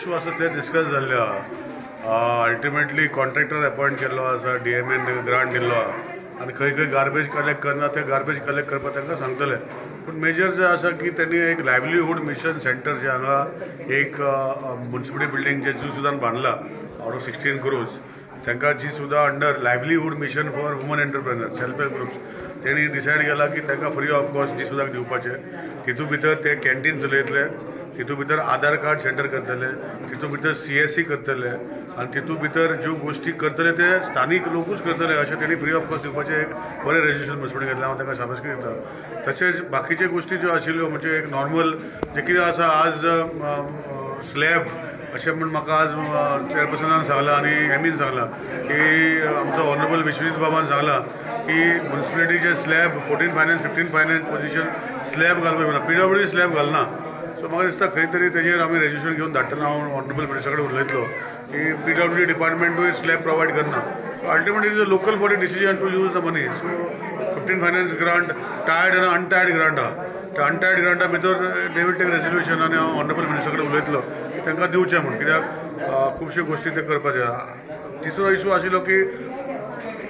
Issue आसा ते discuss जाल्ले आहा. अल्टिमेटली कॉन्ट्रॅक्टर अपॉयंट केल्लो आसा, डीएमएन ग्रांट दिल्लो आहा आनी खंय खंय गार्बेज कलेक्ट करना ते गार्बेज कलेक्ट करपाक तांकां सांगतले. पूण मेजर जे आसा की तेणी एक लायवलीहूड मिशन सेंटर जे हांगा एक म्युनिसिपलिटी बिल्डींग जे जू सुदान बांदला आवट ऑफ 16 क्रोर्स, तांकां जी सुद्दां under livelihood mission for woman entrepreneur self help groups तेणी डिसायड केला की तांकां फ्री ऑफ कॉस्ट जी सुद्दां दिवपाचें. तितूंत भितर ते कॅन्टीन चलयतले, तितूंत भितर आधार कार्ड सेंटर करतले, तितूंत भितर सीएससी करतले आनी तितूंत भितर ज्यो गोश्टी करतले ते स्थानीक लोकूच करतले अशें तेणी फ्री ऑफ कॉस्ट दिवपाचें एक बरें रेजिस्ट्रेशन म्युनिसिपालिटी घेतलें. हांव तांकां शाबासकी दिता. तशेंच बाकीच्यो गोश्टी ज्यो आशिल्ल्यो म्हणजे एक नॉर्मल जें कितें आसा आज स्लॅब अशें म्हूण म्हाका आज चेअरपर्सनान सांगलां आनी एमीन सांगलां की आमचो ऑनरेबल विश्वजीत बाबान सांगलां की म्युनिसिपालिटीचे slab 14 finance 15 finance position slab घालपाक मेळना, पीडब्ल्यूडी स्लॅब घालना. सो म्हाका दिसता खंय तरी तेजेर आमी रेजिस्ट्रेशन घेवन धाडटना हांव ऑनरेबल मिनिस्टर कडेन उलयतलो की पीडब्ल्यूडी डिपार्टमेंटूय स्लॅब प्रोवायड करना. So ultimately is a local body decision to use the money. So 15 finance grant tied आनी अनटायड ग्रांट आहा, त्या अनटायड ग्रांटा भितर they will take resolution आनी हांव ऑनरेबल मिनिस्टर कडेन उलयतलो की तांकां दिवचें म्हूण, कित्याक खुबश्यो गोश्टी ते करपाच्यो आहा. तिसरो इशू आशिल्लो की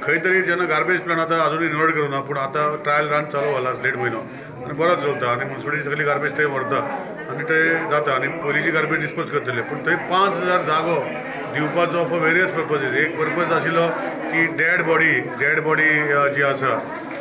खंय तरी जेन्ना गार्बेज प्लांट आतां अजून इनोवेट करूं ना, पूण आतां ट्रायल रन चालू जाला 1.5 म्हयनो आनी बरो चलता आनी म्युनिसिपालिटी सगळी गार्बेज थंय व्हरता आनी ते जाता आनी पयलींची गार्बेज डिस्पोज करतले. पूण थंय 5000 जागो दिवपाचो फॉर वेरियस पर्पजीस. एक पर्पज आशिल्लो की डेड बॉडी जी आसा,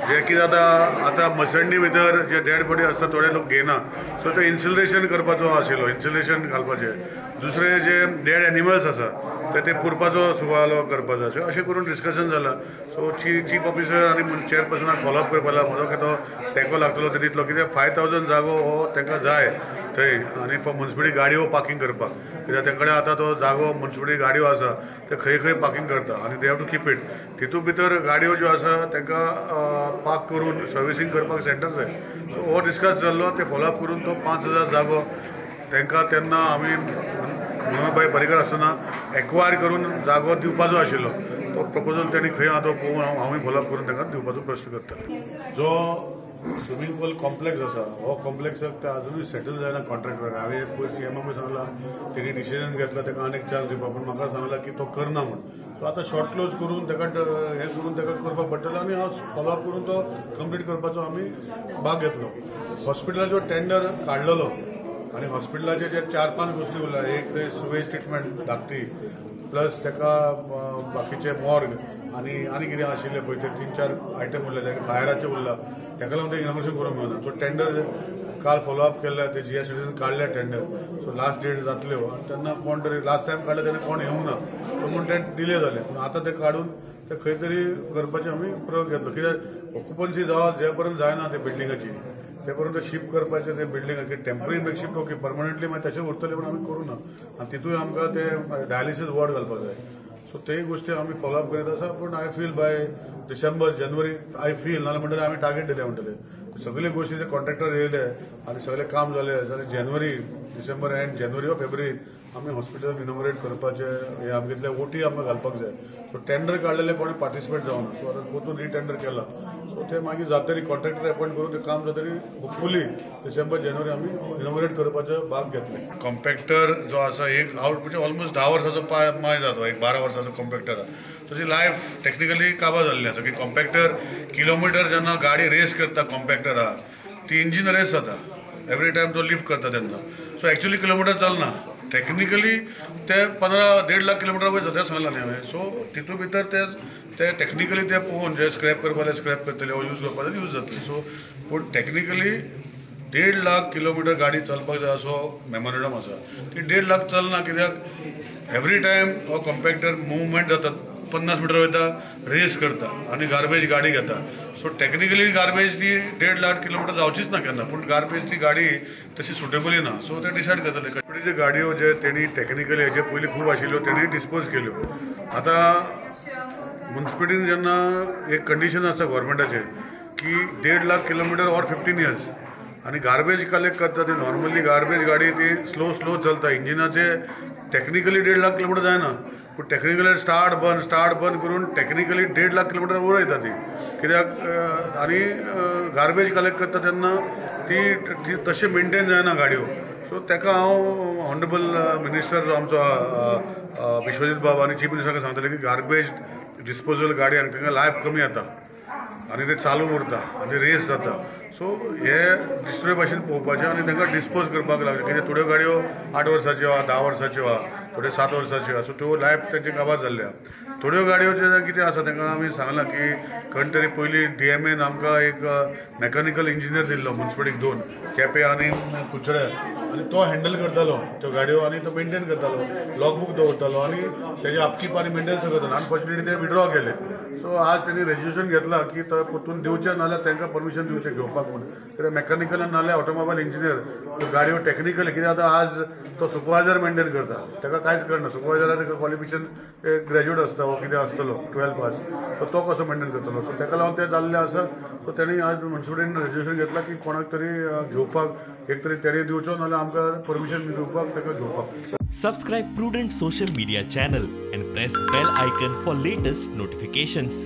जे कितें आतां आतां मसंडी भितर जे डेड बॉडी आसता थोडे लोक घेयना, सो ते इन्सुलेशन करपाचो आशिल्लो, इन्सुलेशन घालपाचें. दुसरें जे डेड एनिमल्स आसा ते पुरपाचो सुवालो करपाचो अशें अशें करून डिस्कशन जालां. सो चीफ ऑफिसर आनी चेअरपर्सनाक फॉलोअप करपाक लागला. म्हजो तो तेंको लागतलो ते दितलो, कित्याक 5000 जागो हो तांकां जाय थंय आनी फॉर म्युनिसिपालिटी गाडयो पार्कींग करपाक, कित्याक तांचे कडेन आतां तो जागो म्युनिसिपालिटी गाडयो आसा ते खंय खंय पार्कींग करता आनी they have to keep it. तितूंत भितर गाडयो ज्यो आसा तांकां पार्क करून सर्विसींग करपाक सेंटर जाय. सो हो डिस्कस जाल्लो, ते फॉलोअप करून तो 5000 जागो तांकां तेन्ना आमी मनोहरभाई पर्रीकर आसतना एक्वायर करून जागो दिवपाचो आशिल्लो. तो प्रपोजल तेणी खंय आतां पळोवन हांवूय फॉलोअप करून तांकां दिवपाचो प्रश्न करता. जो स्विमींग पूल कॉम्प्लेक्स आसा हो कॉम्प्लेक्साक ते अजुनूय सेटल जायना कॉन्ट्रॅक्टर. हांवें पयर सीएमाकूय सांगलां, तेणी डिसिजन घेतला ताका आनीक चार्ज दिवपाक, पूण म्हाका सांगलां की तो करना म्हूण. सो आतां शॉर्ट क्लोज करून ताका हें करून ताका करपाक पडटलें आनी हांव फॉलोअप करून तो कंप्लीट करपाचो आमी भाग घेतलो. हॉस्पिटलाचो टेंडर काडलेलो आनी हॉस्पिटलाचे जे 4-5 गोश्टी उरला, एक ते सुवेज ट्रिटमेंट धाकटी, प्लस ताका बाकीचे मॉर्ग आनी आनी कितें आशिल्लें पळय ते 3-4 आयटम उरले, ताका फायराचे उरला, ताका लागून ते इनॉग्रेशन करूंक मेळना. सो टेंडर काल फॉलोअप केल्ले, ते जीएसटीन काडले टेंडर, सो लास्ट डेट जातल्यो आनी तेन्ना कोण तरी लास्ट टायम काडले तेन्ना कोण येवंक ना, सो म्हूण ते डिले जाले. पूण आतां ते काडून ते खंय तरी करपाचे आमी प्रयोग घेतलो, कित्याक ऑक्युपन्सी जावं जे पर्यंत जायना ते बिल्डिंगाची ते पर्यंत शिफ्ट करपाचें ते building temporary makeshift okay, permanently मागीर तशें उरतलें पूण आमी करूं ना. आनी तितूय आमकां ते डायलिसीस वॉर्ड घालपाक जाय. सो तेय गोश्टी आमी फॉलोअप करीत आसा. पूण I feel by December January I feel नाजाल्यार म्हणटलें आमी टार्गेट दिलें म्हणटलें सगळे गोश्टी जे कॉन्ट्रॅक्टर येयले आनी सगळें काम जालें जाल्यार जानेवारी डिसेंबर एंड जानेवारी वा फेब्रुवारी आमी हॉस्पिटल इनॉग्रेट करपाचें हें आमकां इतलें ओटी आमकां घालपाक जाय. सो टेंडर काडलेले कोणें पार्टिसिपेट जावना, सो आतां परतून रिटेंडर केला. सो ते मागीर जातरी कॉन्ट्रॅक्टर अपॉयंट करून ते काम जातरी होपफुली डिसेंबर जानेवारी आमी इनॉग्रेट करपाचो भाग घेतले. कॉम्पॅक्टर जो आसा एक आवट म्हणजे ऑलमोस्ट 10 वर्साचो माय जातो, एक 12 वर्साचो कॉम्पॅक्टर आसा. तशी लायफ टॅक्निकली काबार जाल्ली आसा की कॉम्पॅक्टर किलोमिटर जेन्ना गाडी रेस करता कॉम्पॅक्टर आहा ती इंजीन रेस जाता एवरी टायम तो लिफ्ट करता तेन्ना. सो एक्चुअली किलोमिटर चलना टॅक्निकली ते 15-1.5 लाख किलोमिटर वयर जाता सांगलां न्ही हांवें. सो तितूंत भितर ते टॅक्निकली ते पळोवन जे स्क्रॅप करपा जाल्यार स्क्रॅप करतले वा यूज करपा जाल्यार यूज जातले. सो पूण टॅक्निकली 1.5 लाख किलोमिटर गाडी चलपाक जाय असो मेमोरेंडम आसा. ती 1.5 लाख चलना कित्याक एवरी टायम हो कॉम्पॅक्टर मुवमेंट जाता, 50 मिटर वयता रेस करता आनी गार्बेज गाडी घेता. सो टॅक्निकली गार्बेज ती 1.5 लाख किलोमिटर जावचीच ना केन्ना, पूण गार्बेज ती गाडी तशी सुटेबली ना. सो ते डिसायड करतले. कपड्याच्यो गाडयो जे तेणी टॅक्निकली हेजे पयलीं खूब आशिल्ल्यो तेणी डिस्पोज केल्यो. आतां म्युनिसिपालिटीन जेन्ना एक कंडिशन आसा गव्हर्मेंटाचेर की 1.5 लाख किलोमिटर ऑर 15 इयर्स आनी गार्बेज कलेक्ट करता ती नॉर्मली गार्बेज गाडी ती स्लो स्लो चलता, इंजिनाचे टॅक्निकली 1.5 लाख किलोमिटर जायना, पूण टॅक्निकली स्टार्ट बंद करून टॅक्निकली 1.5 लाख किलोमिटर वयर वयता ती, कित्याक आनी गार्बेज कलेक्ट करता तेन्ना ती तशें मेंटेन जायना गाडयो. सो ताका हांव ऑनरेबल मिनिस्टर जो आमचो विश्वजीत बाब आनी चीफ मिनिस्टराक सांगतले की गार्बेज डिस्पोजल गाडी हांगा तांकां लायफ कमी जाता आनी ते चालू उरता आनी रेस जाता. सो हे दुसरे भाशेन पळोवपाचें आनी तांकां डिस्पोज करपाक लागले कित्याक थोड्यो गाडयो 8 वर्साच्यो आहा, 10 वर्साच्यो आहा, थोड्यो 7 वर्साच्यो आहा. सो त्यो लायफ तांचे काबार जाल्ले आहा. थोड्यो गाडयो जे कितें आसा तांकां आमी सांगलां की खंय तरी पयलीं डीएमएन आमकां एक मेकॅनिकल इंजिनियर दिल्लो मुन्सिपालिटीक 2 केपें आनी कुडचड्यार, आनी तो हँडल करतालो त्यो गाडयो आनी तो मेंटेन करतालो, लॉगबूक दवरतालो आनी तेजे अपकीप आनी मेंटेनन्स करतालो. अनफॉर्च्युनेटली ते विड्रॉ केले. सो आज तेणी रेजिस्ट्रेशन घेतलां की तो परतून दिवचें नाजाल्यार तांकां परमिशन दिवचें घेवपाक म्हूण, कित्याक मेकॅनिकल नाजाल्यार ऑटोमोबायल इंजिनियर त्यो गाडयो टॅक्निकल कित्याक आतां आज तो सुपरवायजर मेंटेन करता, ताका कांयच कळना. सुपरवायजरा ताका क्वॉलिफिकेशन ग्रॅज्युएट आसता वा कितें आसतलो 12 पास, सो तो कसो मेंटेन करतलो. सो ताका लागून तें जाल्लें आसा. सो तेणी आज मुन्सिपालिटीन रेजिस्ट्रेशन घेतलां की कोणाक तरी घेवपाक एक तरी तेणी दिवचो नाजाल्यार आमकां परमिशन दिवपाक ताका घेवपाक. Subscribe Prudent social media channel and press bell icon for latest notifications.